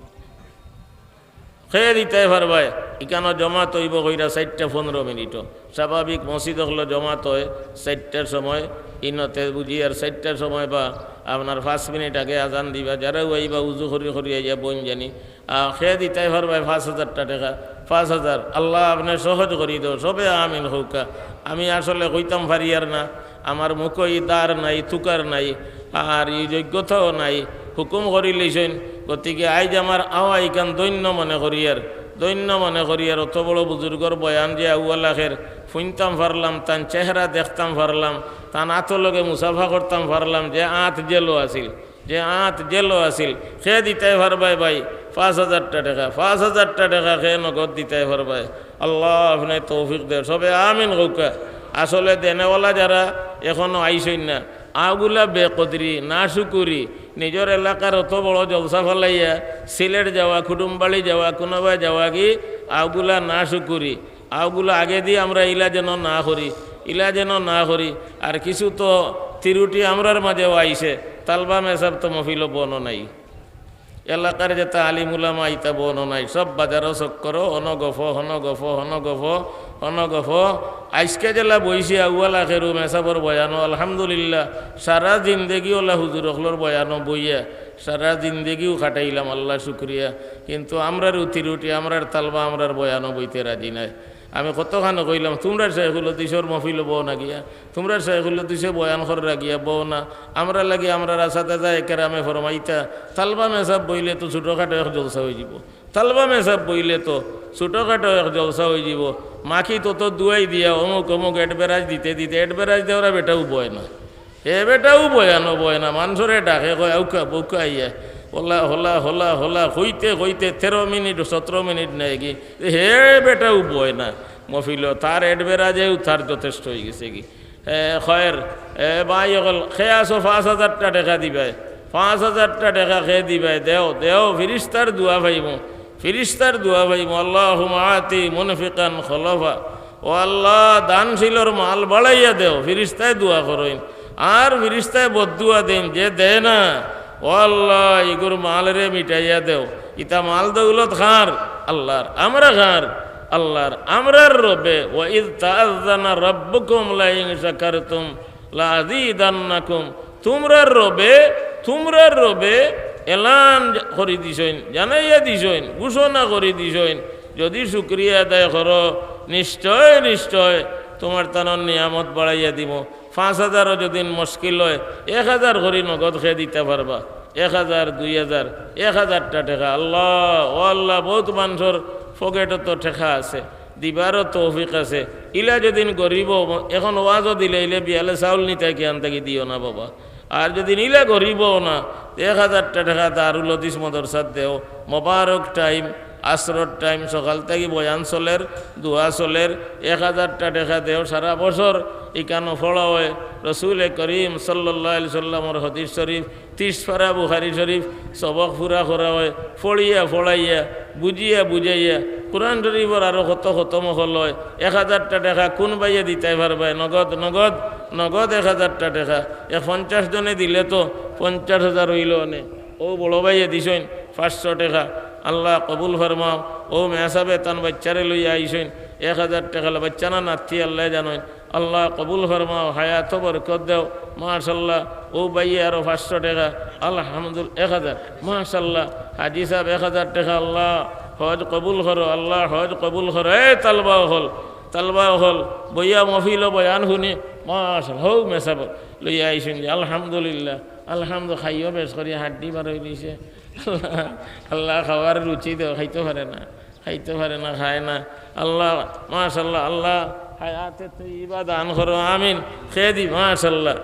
খেয়ে দিতায় পারবায়। ইকানো জমাত অইবো কইরা চাইরটা পনরো মিনিটো। স্বাভাবিক মসজিদ অকলো জমাত অয় চাইরটার সময়, ইনতে বুঝিয়ার চাইরটার সময় বা আপনার পাঁচ মিনিট আগে আজান দিবা। যারাউ আইবা উজু করি করি আইয়া বইন জানি। আ, খেয়ে দিতায় পারবায় পাঁচ হাজারটা টেকা, পাঁচ হাজার। আল্লাহ আপনে সহজ করি দেও, সবে আমিন কউক্কা। আমি আসলে কইতাম পারিয়ার না, আমার মুখো ই দার নাই, তুকার নাই, আর ই যোগ্যতাও নাই। হুকুম করিলিছইন, গতিকে আইজ আমার আওয়া ইখান ধন্য মনে করিয়ার, ধন্য মনে করিয়ার। অত বড় বুজুর্গর বয়ান যে আউয়াল আখের হুনতাম পারলাম, তান চেহারা দেখতাম পারলাম, তান আতর লগে মুসাফা করতাম পারলাম, যে আত জেলো আছিল, যে আত জেলো আছিল। খেয়ে দিতায় পারবায় ভাই পাঁচ হাজারটা টেকা, পাঁচ হাজারটা টেকা খেয়ে নগদ দিতায় পারবায়। আল্লাহ আপনে তৌফিক দেও, সবে আমিন কউক্কা। আসলে দেনেওয়ালা যারা এখনো আইছইন না, আগুলা বেকদরি, নাশুকুরি, নিজর এলাকার অত বড় জলসা ফালাইয়া সিলেট যাওয়া, কুটুমবাড়ি যাওয়া, কুনবায় যাওয়া কি, আগুলা নাশুকুরি। আগুলা আগেদি আমরা ইলা যেন না করি, ইলা যেন না করি। আর কিছু তো তিরুটি আমরার মাঝেও আইছে, তালবা মেসাব তো মফিলো বনো নাই। এলাকার যেতা আলিম উলামা ইতা বনো নাই, সব বাজারো চক্করো, অনো গফ, হনো গফ, হনো গফ, হনো গফ। আইজকে যেলা বইছি আউয়াল আখেরু মেসাবর বয়ানো, আলহামদুলিল্লাহ, সারা জিন্দেগি অলা হুজুর অকলর বয়ানো বইয়া সারা জিন্দেগিউ কাটাইলাম, আল্লাহ শুক্রিয়া। কিন্তু আমরার উতি রুটি, আমরার তালবা, আমরার বয়ানো বইতে রাজি নায়। আমি কতখানো কইলাম, তুমরার শাইখুল হাদিসর মহফিলো বও না গিয়া, তুমরার শাইখুল হাদিসে বয়ান কররা গিয়া বও না, আমরার লাগি আমরার আসাতেজা একরামে ফরমাইতা, তালবা মেসাব বইলে তো ছোটখাটো এক জলসা অইযিবো, তালবা মেসাব বইলে তো ছোটখাটো এক জলসা অইযিবো, মাখি তত দুয়াই দিয়া অমুক অমুক advertise দিতে দিতে advertise দেওরা বেটাউ বয় না। এ বেটাউ বয়ানো বয় না, মানষরে ডাকে কয়, "আউক্কা, বউক্কা আইয়া।" হলা, হলা, হলা, হলা, কইতে, কইতে তেরো মিনিট, সতেরো মিনিট নেয় কি, হে বেটাউ বয় না। মফিলো তার advertiseউ তার যথেষ্ট অইগেছে কি। এ, খয়ের, এ, ভাই অকল, খে আছো পাঁচ হাজারটা টেকা দিবায়, পাঁচ হাজারটা টেকা খে দিবায়, দেও, দেও, ফিরিস্তার দোয়া পাইমু। ফিরিস্তার দোয়া পাইমু, "আল্লাহুম্মা আতি মুনফিকান খলফা।" ও আল্লাহ, দানশীলর মাল বাড়াইয়া দেও, ফিরিস্তায় দোয়া করইন। আর ফিরিস্তায় বদদোয়া দেইন, যে দেয় না, "ও আল্লাহ, ইগুর মালরে মিটাইয়া দেও।" ইতা মাল দৌলত কার? আল্লাহর। আমরা কার? আল্লাহর। আমরার রবে, "ওয়া ইয তাআযযানা রাব্বুকুম লা ইন শাকারতুম লা আযীদান্নাকুম।" তুমরার রবে, তুমরার রবে এলান করি দিছইন, জানাইয়া দিছইন, ঘোষণা করি দিছইন, যদি শুকরিয়া আদায় করো, নিশ্চয়, নিশ্চয় তুমার তানর নিয়ামত বাড়াইয়া দিমু। পাঁচ হাজারও যদি মুশকিল অয়, এক হাজার করি নগদ খে দিতা পারবা, এক হাজার, দুই হাজার, এক হাজারটা টেকা। আল্লাহ, ও আল্লাহ, বউত মানষর পকেটো তো টেকা আছে, দিবারও তৌফিক আছে। ইলা যদি গরিব, এখন ওয়াজও দিলে, ইলে বিয়ালে চাউল নিতা কিয়ান থাকি দিও না বাবা। আর যদি ইলা গরিব অও না, এক হাজারটা টেকা দারুল হাদিস মাদ্রাসাত দেও, মোবারক টাইম, আসরর টাইম, সকাল থাকি বয়ান চলের, দোয়া চলের, এক হাজারটা টেকা দেও। সারা বছর ইকানো পড়া অয়, রসুলে করিম সাল্লাল্লাহু আলাইহি সাল্লামর হাদিস শরীফ, তিরিশ পারা বুখারী শরীফ সবক পুরা করা অয়, পড়িয়া পড়াইয়া, বুঝিয়া বুঝাইয়া, কোরআন শরীফর আরো কত খতম অকল অয়। এক হাজারটা টেকা কুন ভাইয়ে দিতায় পারবায়? নগদ, নগদ, নগদ এক হাজারটা টেকা। এক পঞ্চাশ জনে দিলে তো পঞ্চাশ হাজার অইলো অনে। অউ বড় ভাইয়ে দিছইন পাঁচশো টেকা, আল্লাহ কবুল ফরমাও। অউ মেসাবে তান বাইচ্চারে লইয়া আইছইন, এক হাজার টেকা লা বাইচ্চা না নাতি আল্লায় জানইন। আল্লাহ কবুল ফরমাও, হায়াতো বরকত দেও। মাশাআল্লাহ, অউ ভাইয়ে আরো পাঁচশো টেকা, আলহামদুলিল্লাহ, এক হাজার, মাশাআল্লাহ। হাজি সাব এক হাজার টেকা, আল্লাহ হজ কবুল করো, আল্লাহ হজ কবুল করো। এ তালবা অকল, তালবা অকল, বইয়া মহফিলো বয়ান হুনি, মাশাআল্লাহ, হউ মেসাব লইয়া আইছইন যে, আলহামদুলিল্লাহ, আলহামদুলিল্লাহ, খাইও বেশ করি হাড্ডি বার অই দিছে। আল্লাহ, আল্লাহ খাওয়ার রুচি দেও, খাইতো পারে না। খাইতো পারে না, খায় না। আল্লাহ, মাশাআল্লাহ, আল্লাহ হায়াতে তৈয়বা দান করো, আমিন। খেয়ে দি, মাশাআল্লাহ,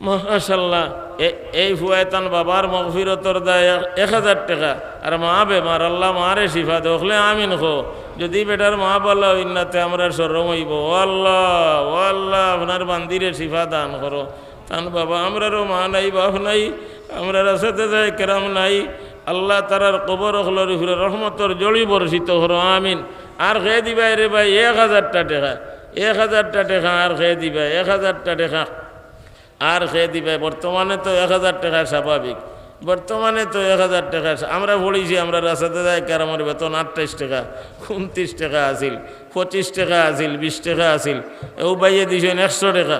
মাশাআল্লাহ। এ-, এই ফুয়ায় তান বাবার মগফিরতর দায় এক, এক হাজার টেকা, আর মা বেমার, আল্লাহ মারে শিফা দেও, অকলে আমিন কও। যদি বেটার মা বালা অইন না, তে আমরার শরম অইবো। ও আল্লাহ, ও আল্লাহ, আপনার বান্দিরে শিফা দান করো। তান বাবা, আমরারও মা নাই, বাপ নাই, আমরার আসাতেজা কেরাম নাই। আল্লাহ, তারার কবর অকলর উপরে রহমতর জড়ি বর্ষিত করো, আমিন। আর খেয়ে দিবায় রে ভাই এক হাজারটা টেকা, এক হাজারটা টেকা আর খেয়ে দিবায়, এক হাজারটা টেকা আর খেয়ে দিবায়। বর্তমানে তো এক হাজার টেকা স্বাভাবিক, বর্তমানে তো এক হাজার টেকা, আমরা পড়ছি, আমরার আসাতেজায়ে কেরামর বেতন আটাইশ টেকা, ঊনত্রিশ টেকা আছিল, পঁচিশ টেকা আছিল, বিশ টেকা আছিল। অউ ভাইয়ে দিছইন একশো টেকা,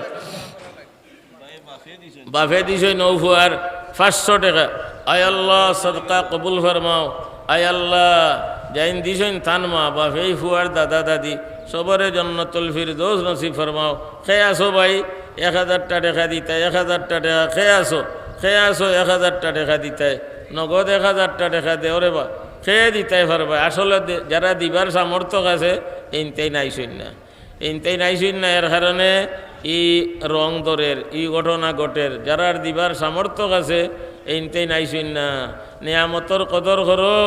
বাপে দিছইন অউ ফুয়ার পাঁচশো টেকা। আয় আল্লাহ, সদকা কবুল ফরমাও। আয় আল্লাহ, যেইন দিছইন তান মা বাপ, এই ফুয়ার দাদা দাদি, সবরে জন্নতুল ফিরদৌস নসিব ফরমাও। কে আছো ভাই, এক হাজারটা টেকা দিতায়, এক হাজারটা টেকা। কে আছো, কে আছো, এক হাজারটা টেকা দিতায়, নগদ এক হাজারটা টেকা দেও রে বা। কে দিতায় পারবায়? আসলে দে-, যারা দিবার সামর্থ্য আছে, এইনতেইন আইছইন না। এইনতেইন আইছইন না, এর কারণে ই রং ধরের, ই ঘটনা ঘটের। যারার দিবার সামর্থ্য আছে, এইনতেইন আইছইন না। নিয়ামতর কদর করো।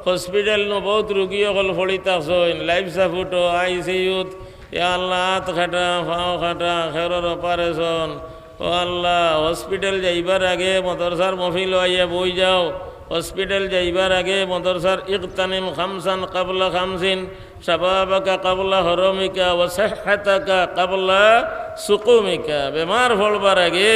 হসপিটাল নু বউত রুগী অকল পড়ি থাকছইন, লাইফ সাপোর্টো, আইসিইউত। ইয়া আল্লাহ, আত কাটা, পাও কাটা, খেরর অপারেশন। ও আল্লাহ, হসপিটাল যাইবার আগে মাদ্রাসার মহফিলো আইয়া বই যাও। হসপিটাল যাইবার আগে মাদ্রাসার ইগতানিম খামসান কাবলা খামসিন, শাবাবাকা কাবলা হরমিকা ওয়া সিহহাতাকা কাবলা সুকুমিকা। বেমার পড়বার আগে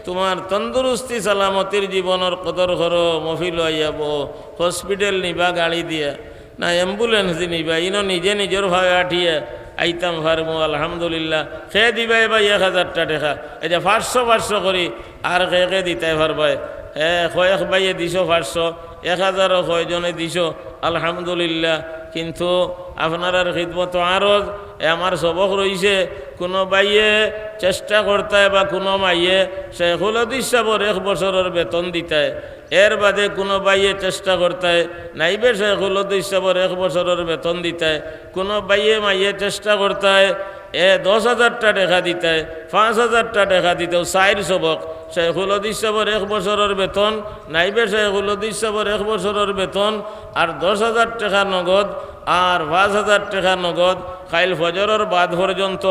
তুমার তন্দুরুস্তি সালামতির জীবনর কদর করো, মহফিলো আইয়া বও। হসপিটাল নিবা গাড়ি দিয়া, না অ্যাম্বুলেন্স দি নিবা, ইনো নিজে নিজর পায়ে আটিয়া আইতাম পারমু, আলহামদুলিল্লাহ। কে দিবায় ভাই এক হাজারটা টেকা, এই যে পাঁচশো পাঁচশো করি, আর কে কে দিতায় পারবায়? হ্যাঁ, কয়েক ভাইয়ে দিছো পাঁচশো, এক হাজারও কয়জনে দিছো, আলহামদুলিল্লাহ। কিন্তু আপনারার খিদমতো আরজ, এ আমার সবক রইছে, কুনু ভাইয়ে চেষ্টা করতায় বা কুনু মাইয়ে শেখুল হাদিস সাবর এক বছরর বেতন দিতায়, এর বাদে কুনু ভাইয়ে চেষ্টা করতায়, নাইবে শেখুল হাদিস সাবর এক বছরর বেতন দিতায়, কুনু ভাইয়ে মাইয়ে চেষ্টা করতায়, এ দশ হাজারটা টেকা দিতায়, পাঁচ হাজারটা টেকা দিতায়, চাইর সবক, শেখুল হাদিস সাবর এক বছরর বেতন, নাইবে শেখুল হাদিস সাবর এক বছরর বেতন, আর দশ হাজার টেকা নগদ, আর পাঁচ হাজার টেকা নগদ, কাইল ফজরর বাদ পর্যন্ত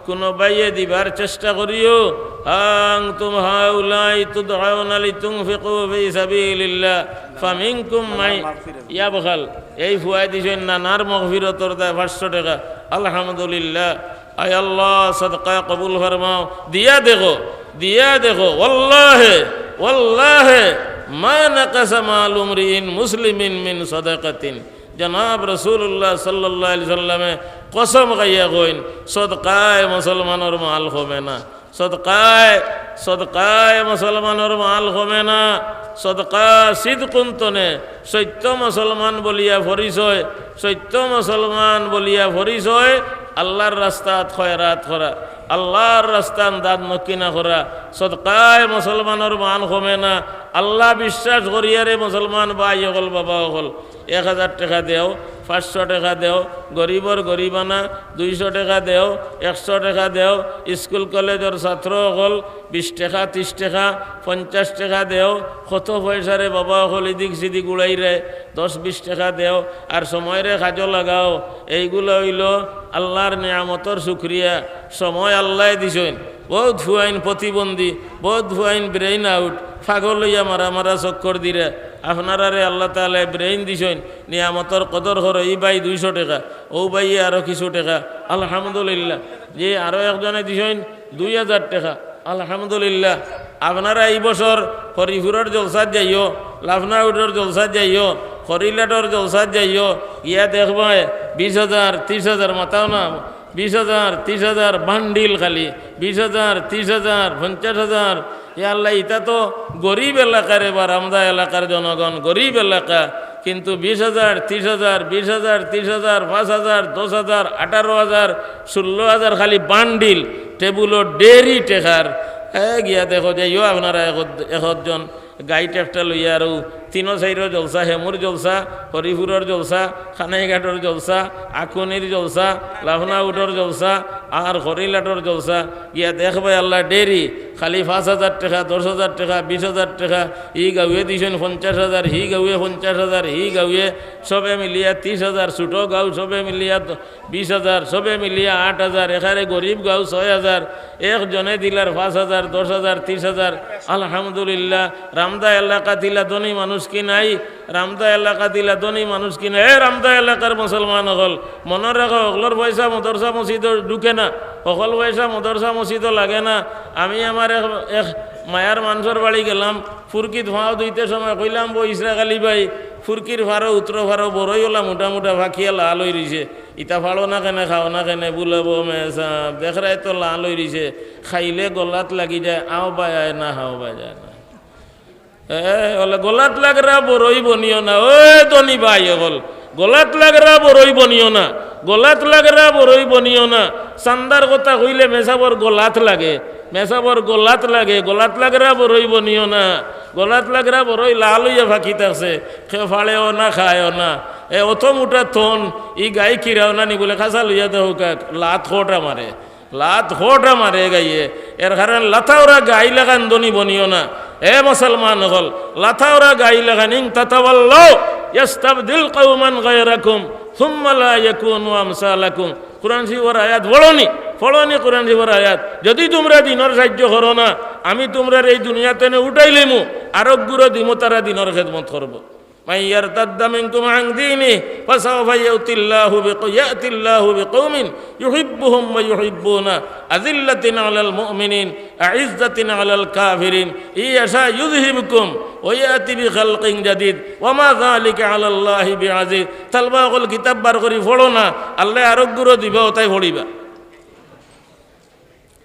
কুনু ভাইয়ে দিবার চেষ্টা করিও। ها أنتم هؤلاء تدعون لتنفقوا في سبيل الله فمنكم من يبخل। এই ফুয়ায় দিছইন নানার মগফিরতর দায় পাঁচশো টেকা। আলহামদুলিল্লাহ। আয় আল্লাহ, সদকা কবুল ফরমাও। দিয়া দেখো, দিয়া দেখো। والله والله ما نقص مال امرئ مسلم من صدقة। জনাব রাসূলুল্লাহ সাল্লাল্লাহু আলাইহি সাল্লামে কসম খাইয়া কইন, সদকায় মুসলমানর মাল কমে না। সদকায়, সদকায় মুসলমানর মাল কমে না। সদকা সিদকুন তনে, সত্য মুসলমান বলিয়া পরিচয়, সত্য মুসলমান বলিয়া পরিচয়, আল্লাহর রাস্তাত খয়রাত করা, আল্লাহর রাস্তাত দান দক্ষিণা করা। সদকায় মুসলমানর মাল কমে না। আল্লাহ বিশ্বাস করিয়ারে মুসলমান ভাই অকল, বাবা অকল, এক হাজার টেকা দেও, পাঁচশো টেকা দেও, গরিবর গরিবানা, দুইশো টেকা দেও, একশো টেকা দেও, স্কুল কলেজর ছাত্র অকল বিশ টেকা, ত্রিশ টেকা, পঞ্চাশ টেকা দেও, কত পয়সারে বাবা অকল ইদিক সিদিক উড়াইরে, দশ বিশ টেকা দেও, আর সময়রে কাজো লাগাও। এইগুলা অইলো আল্লাহর নিয়ামতর শুকরিয়া। সময় আল্লায় দিছইন। বউত ফুয়াইন প্রতিবন্ধী, বউত ফুয়াইন brain out, পাগল অইয়া মারা মারা চক্কর দিরা। আপনারারে আল্লাহ তাআলায় brain দিছইন, নিয়ামতর কদর করো। ই ভাই দুইশো টেকা, অউ ভাইয়ে আরো কিছু টেকা, আলহামদুলিল্লাহ। যে আরো একজনে দিছইন দুই হাজার টেকা, আলহামদুলিল্লাহ। আপনারা ই বছর হরিপুরর জলসাত যাইও, লাফনাউটর জলসাত যাইও, খরিলাটর জলসাত যাইও, গিয়া দেখবায় বিশ হাজার, ত্রিশ হাজার, মাতাও না, বিশ হাজার, ত্রিশ হাজার বান্ডিল খালি, বিশ হাজার, ত্রিশ হাজার, পঞ্চাশ হাজার। ইয়া আল্লাহ, ইতা তো গরিব এলাকা রে বা রামদা এলাকার জনগণ, গরিব এলাকা। কিন্তু বিশ হাজার, ত্রিশ হাজার, বিশ হাজার, ত্রিশ হাজার, পাঁচ হাজার, দশ হাজার, আঠারো হাজার, ষোলো হাজার খালি বান্ডিল, টেবুলো ডেরি টেকার। এ গিয়া দেখো যাইও আপনারা একজন গাইট একটা লইয়া আরো তিনো চাইরো জলসা, হেমুর জলসা, হরিপুরর জলসা, কানাইঘাটর জলসা, আকুনির জলসা, লাফনাউটর জলসা, আর খরিলাটর জলসা, গিয়া দেখবায় আল্লাহ ডেরি, খালি পাঁচ হাজার টেকা, দশ হাজার টেকা, বিশ হাজার টেকা, ই গাউয়ে দিছইন পঞ্চাশ হাজার, হি গাউয়ে পঞ্চাশ হাজার, হি গাউয়ে সবে মিলিয়া ত্রিশ হাজার, ছোট গাউ সবে মিলিয়া দ-, বিশ হাজার, সবে মিলিয়া আট হাজার, এখানে গরিব গাউ ছয় হাজার, একজনে দিলার পাঁচ হাজার, দশ হাজার, ত্রিশ হাজার। আলহামদুলিল্লাহ। রামদা এলাকা দিলা ধনী মানুষ কি নাই? রামদা এলাকা দিলা ধনী মানুষ কি নাই? এ রামদা এলাকার মুসলমান অকল, মনো রাখো, অকলর পয়সা মাদ্রাসা মসজিদো ঢুকে না। হকল পয়সা মদরসা মসজিদো লাগে না। আমি আমার এক, এক মায়ার মানষর বাড়ি গেলাম, ফুরকিত ফাও ধুইতে সময় কইলাম, "বো ইসরাক আলী ভাই, ফুরকির ফারো উত্তর ফারো বড়ই ওলা মোটা মোটা ফাকিয়া লাল অই রইছে, ইতা ফাড়ো না কেনে, খাও না কেনে?" বুলে, "বো মেসাব, দেখরায় তো লাল অই রইছে, খাইলে গলাত লাগি যায়, আও বায় আয় না, হাও বায় যায় না।" এ, অলে গলাত লাগরা বড়ই বনিও না, ও ধনী ভাই অকল, গলাত লাগরা বড়ই বনিও না, গলাত লাগরা বড়ই বনিও না। চান্দার কথা কইলে মেসাবর গলাত লাগে, মেসাবর গলাত লাগে, গলাত লাগরা বড়ই বনিও না। গলাত লাগরা বড়ই লাল অইয়া ফাকি থাকছে, কেউ ফাড়েও না, খায়ও না। এ অত মোটা থন, ই গাই কিরাও না নি বুলে খাসা লইয়া দেও কাক, লাত খোটা মারে। লাত খোটা মারে গাইয়ে। এর কারণে লাথাওরা গাই লাখান ধনী বনিও না। এ মুসলমান অকল, লাথাওরা গাই লাখান, "ইন তাতাওয়াল্লাউ ইয়াস্তাবদিল কওমান গায়রাকুম সুম্মা লা ইয়াকুনু আমসালাকুম।" কোরআন শরীফর আয়াত পড়নি, পড়নি কোরআন শরীফর আয়াত। যদি তুমরা দিনর সাহায্য করো না, আমি তুমরারে এই দুনিয়া তনে উঠাইলিমু, আরক গুরু দিমু, তারা দিনর খেদমত করবো। من يرتد منكم عن دينه فسوف يأتي الله بق-، يأتي الله بقوم يحبهم ويحبونه أذلة على المؤمنين أعزة على الكافرين إن يشأ يذهبكم ويأت بخلق جديد وما ذلك على الله بعزيز। তালবা অকল কিতাব বার করি পড়ো না, আল্লায় আরক গুরু দিবা, অতায় পড়িবা।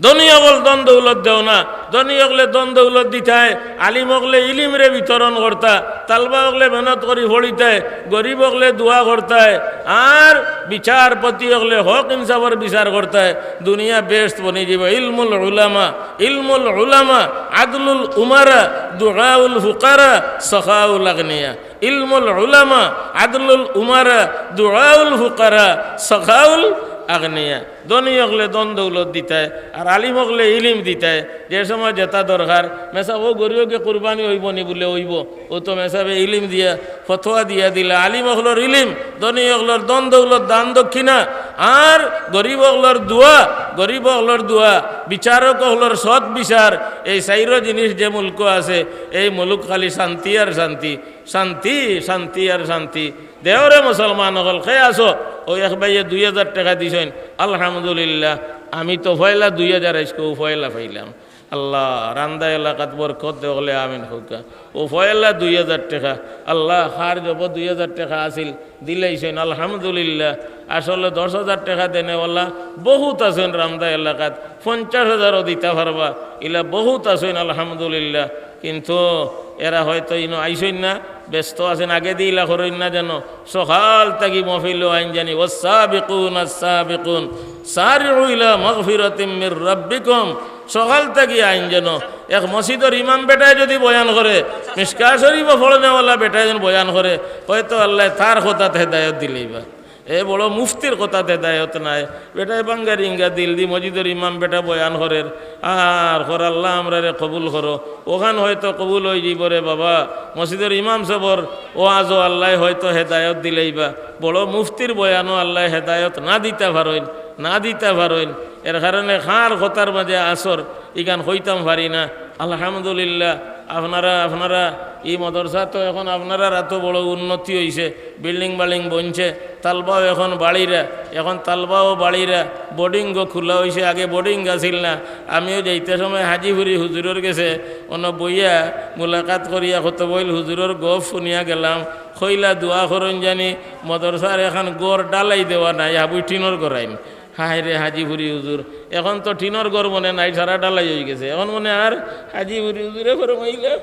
ধনী অকল ধন দৌলত দেও না, ধনী অকলে ধন দৌলত দিতায়, আলিম অকলে ইলিমরে বিতরণ করতা, তালবা অকলে মেহনত করি পড়িতায়, গরিব অকলে দোয়া করতায়, আর বিচারপতি অকলে হক ইনসাফর বিচার করতায়, দুনিয়া বেহেস্ত বনি যাইবো। ইলমুল উলামা, ইলমুল উলামা, আদলুল উমারা, দুআউল ফুকারা, সখাউল আগনিয়া। ইলমুল উলামা, আদলুল উমারা, দুআউল ফুকারা, সখাউল আগনিয়া। ধনী অকলে ধন দৌলত দিতায়, আর আলিম অকলে ইলিম দিতায়। যে সময় যেটা দরকার, মেসাব, ও গরিবকে কুরবানি অইবো নি বুলে অইবো, ও তো মেসাবে ইলিম দিয়া, ফতোয়া দিয়া দিলা, আলিম অকলর ইলিম, ধনী অকলর ধন দৌলত দান দক্ষিণা, আর গরিব অকলর দোয়া, গরিব অকলর দোয়া, বিচারক অকলর সৎ বিচার, এই চাইরো জিনিস যে মুলকো আছে, এই মুলুক খালি শান্তি আর শান্তি। শান্তি, শান্তি আর শান্তি। দেওরে মুসলমান অকল, কে আছো? অউ এক ভাইয়ে দুই হাজার টেকা দিছইন, আলহামদুলিল্লাহ। আমি তো পয়লা দুই হাজার, আইজকে অউ পয়লা পাইলাম। আল্লাহ, রান্দা এলাকাত বরকত দে অকলে আমিন কউক্কা। অউ পয়লা দুই হাজার টেকা, আল্লাহ, কার জবো দুই হাজার টেকা আছিল, দিলাইছইন, আলহামদুলিল্লাহ। আসলে দশ হাজার টেকা দেনেওয়ালা বউত আছইন রান্দা এলাকাত, পঞ্চাশ হাজারও দিতা পারবা, ইলা বউত আছইন, আলহামদুলিল্লাহ। কিন্তু এরা হয়তো ইনো আইছইন না, ব্যস্ত আছইন, আগেদি ইলা করইন না যেন। সকাল থাকি মহফিলো আইন জানি, والسابقون السابقون سارعوا إلى مغفرة من ربكم। সকাল থাকি আইন যেন। এক মসজিদর ইমাম বেটায় যদি বয়ান করে, মিশকাত শরীফও পড়নেওয়ালা বেটায় যেন বয়ান করে, হয়তো আল্লায় তার কথাত হেদায়ত দিলাইবা। এ বড় মুফতির কথাত হেদায়ত নাই। বেটায় বাঙ্গা রিঙ্গা দিল দি মসজিদর ইমাম বেটা বয়ান করের, আর কর, "আল্লাহ, আমরারে কবুল করো।" অখান হয়তো কবুল অইযিবো রে বাবা। মসজিদর ইমাম সাবর ওয়াজও আল্লায় হয়তো হেদায়ত দিলাইবা। বড় মুফতির বয়ানও আল্লায় হেদায়ত না দিতা পারইন, না দিতা পারইন। এর কারণে কার কথার মাঝে আসর, ইখান কইতাম পারি না। আলহামদুলিল্লাহ, আপনারা, আপনারা ই মাদ্রাসা তো এখন আপনারার আতো বড় উন্নতি অইছে, বিল্ডিং বাল্ডিং বনছে, তালবাও এখন বাড়িরা, এখন তালবাও বাড়িরা, বোর্ডিংও খুলা অইছে, আগে বোর্ডিং আছিল না। আমিও যাইতে সময় হাজিপুরি হুজুরর গেছে, অনো বইয়া মুলাকাত করিয়া কত বইল হুজুরর গফ হুনিয়া গেলাম, কইলা দোয়া করইন জানি মাদ্রাসার এখান ঘর ঢালাই দেওয়া নাই, হাবুই টিনর ঘর আইন। হায় রে হাজিপুরি হুজুর, এখন তো টিনর ঘর মনে নাই, সারা ঢালাই অইগেছে। এখন মনে আর হাজিপুরি হুজুরে ফরমাইলা,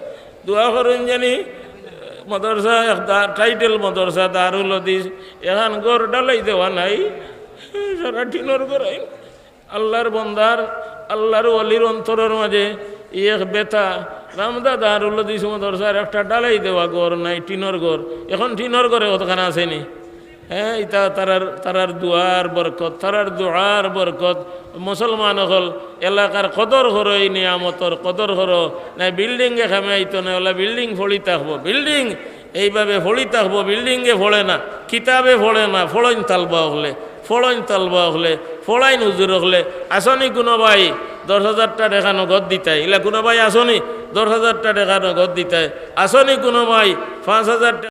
দোয়া করইন জানি মাদ্রাসা, এক দা-, টাইটেল মাদ্রাসা দারুল হাদিস, এখান ঘর ঢালাই দেওয়া নাই, সারা টিনর ঘর আইন। আল্লাহর বন্দার, আল্লাহর ওলির অন্তরর মাঝে ই এক বেথা, রামদা দারুল হাদিস মাদ্রাসার একটা ঢালাই দেওয়া ঘর নাই, টিনর ঘর। এখন টিনর ঘরে কতখান আছেনি? হ্যাঁ, ইতা তারার, তারার দোয়ার বরকত, তারার দোয়ার বরকত। মুসলমান অকল, এলাকার কদর করো, এই নিয়ামতর কদর করো। নাই বিল্ডিংয়ে কামাইতো না, অলা বিল্ডিং ফড়ি থাকবো, বিল্ডিং এইভাবে ফড়ি থাকবো, বিল্ডিংয়ে ফড়ে না, কিতাবে ফড়ে না, ফড়ইন তালবা অকলে, ফড়ইন তালবা অকলে, ফড়াইন হুজুর অকলে। আছনি কুনু ভাই দশ হাজারটা টেকা নগদ দিতায়, ইলা কুনু ভাই আছনি দশ হাজারটা টেকা নগদ দিতায়? আছনি কুনু ভাই পাঁচ হাজার টেকা